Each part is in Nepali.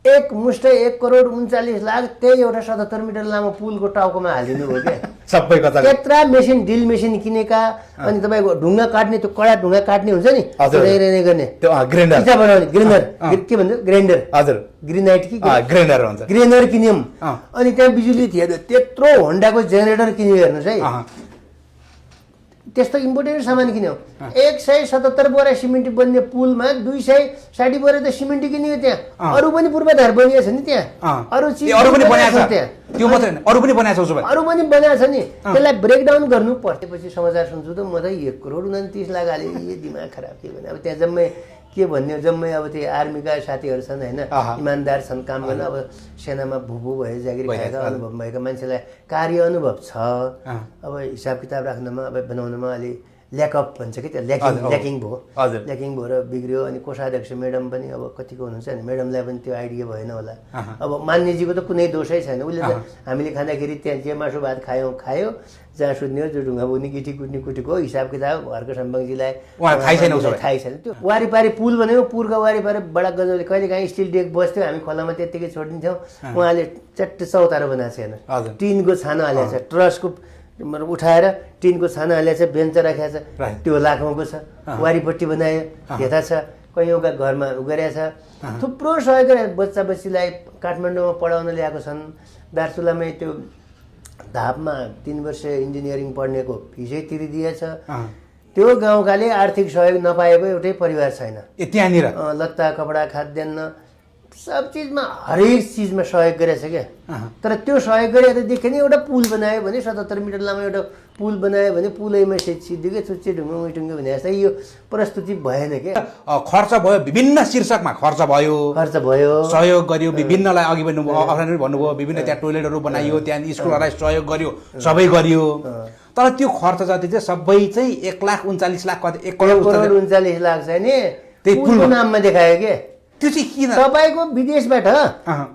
1 करोड 39 लाख त्यही एउटा 77 मिटर लामो पुलको टाउकोमा हालिदिनु भयो क्या सबै कता त्यत्रा मेसिन ड्रिल मेसिन किनेका अनि तपाईँको ढुङ्गा काट्ने त्यो कडा ढुङ्गा काट्ने हुन्छ नि रेने गर्ने त्यो ग्राइन्डर इटा बनाउने ग्रेन्डर के भन्छ ग्राइन्डर हजुर ग्रेनाइट कि ग्राइन्डर हुन्छ ग्रेनर किन्यौँ अनि त्यहाँ बिजुली थिएन त्यत्रो होन्डाको जेनेरेटर किन्यो हेर्नुहोस् है त्यस्तो इम्पोर्टेन्ट सामान किन्यौँ 177 बोरा सिमेन्ट बन्ने पुलमा 260 बोरा त सिमेन्ट किनियो त्यहाँ अरू पनि पूर्वाधार बनिएको छ नि त्यहाँ अरू चिज अरू पनि बनाएको छ त्यहाँ त्यो मात्रै हैन अरू पनि बनाएको छ उसो भए अरू पनि बनाएको छ नि त्यसलाई ब्रेकडाउन गर्नु पर्थेपछि समाचार सुन्छु त म त 1 करोड 29 लाख हाले यो दिमाग खराब के भने अब त्यहाँ जम्मै के भन्ने जम्मै अब त्यो आर्मीका साथीहरू छन् हैन इमानदार छन् काम गर्न अब सेनामा भुभु भए जागिर खाएका अनुभव भएका मान्छेलाई कार्य अनुभव छ अब हिसाब किताब राख्नमा अब बनाउनमा अलि ल्याकअप भन्छ कि त्यो ल्याकिङ भयो र बिग्रियो अनि कोषाध्यक्ष म्याडम पनि अब कतिको हुनुहुन्छ नि म्याडमलाई पनि त्यो आइडिया भएन होला अब मान्यजीको त कुनै दोषै छैन उसले त हामीले खाँदाखेरि त्यहाँ जे मासु भात खायो जहाँ सुत्ने जो ढुङ्गा बुनी गिटी कुट्ने कुटेको हिसाब किताब घरको सम्बन्धीलाई थाहै छैन त्यो वारिपारि पुल भनेको पुलका वारिपारि बडा गजबले कहिले काहीँ स्टिल डेक बस्थ्यो हामी खोलामा त्यत्तिकै छोडिदिन्थ्यौँ उहाँले चट्ट चौतारो बनाएको छैन टिनको छानो हालेको छ ट्रसको उठाएर टिनको छानो हालेको छ बेन्च राखेको छ त्यो लाखौँको छ वारिपट्टि बनायो हेता छ कैयौँका घरमा गरेको छ थुप्रो सहयोग गरे बच्चा बच्चीलाई काठमाडौँमा पढाउन ल्याएको छन् दार्चुलामै त्यो धापमा 3 वर्ष इन्जिनियरिङ पढ्नेको फिसै तिरिदिएछ त्यो गाउँकाले आर्थिक सहयोग नपाएको एउटै परिवार छैन त्यहाँनिर लत्ता कपडा खाद्यान्न सब चिजमा हरेक चिजमा सहयोग गरेछ क्या तर त्यो सहयोग गरेर देख्यो नि एउटा पुल बनायो भने 77 मिटर लामो एउटा पुल बनायो भने पुलैमा सिद्धिकै चुच्चे ढुङ्गा उइटुङ्गो भने जस्तै यो प्रस्तुति भएन क्या खर्च भयो विभिन्न शीर्षकमा खर्च भयो सहयोग गर्यो विभिन्नलाई अघि पनि भन्नुभयो विभिन्न त्यहाँ टोयलेटहरू बनाइयो त्यहाँ स्कुलहरूलाई सहयोग गर्यो सबै गरियो तर त्यो खर्च जति चाहिँ सबै चाहिँ 1,39 लाख 1 करोड 39 लाख चाहिँ नि त्यही पुलको नाममा देखायो के त्यो चाहिँ किन तपाईको विदेशबाट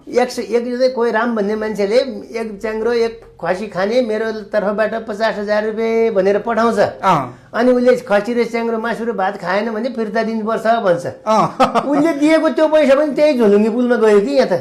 एक कोही राम भन्ने मान्छेले एक च्याङ्ग्रो एक खसी खाने मेरो तर्फबाट 50,000 रुपियाँ भनेर पठाउँछ अनि उसले खसी र च्याङ्ग्रो मासु र भात खाएन भने फिर्ता दिनुपर्छ भन्छ उसले दिएको त्यो पैसा पनि त्यही झोलुङ्गी पुलमा गयो कि यहाँ त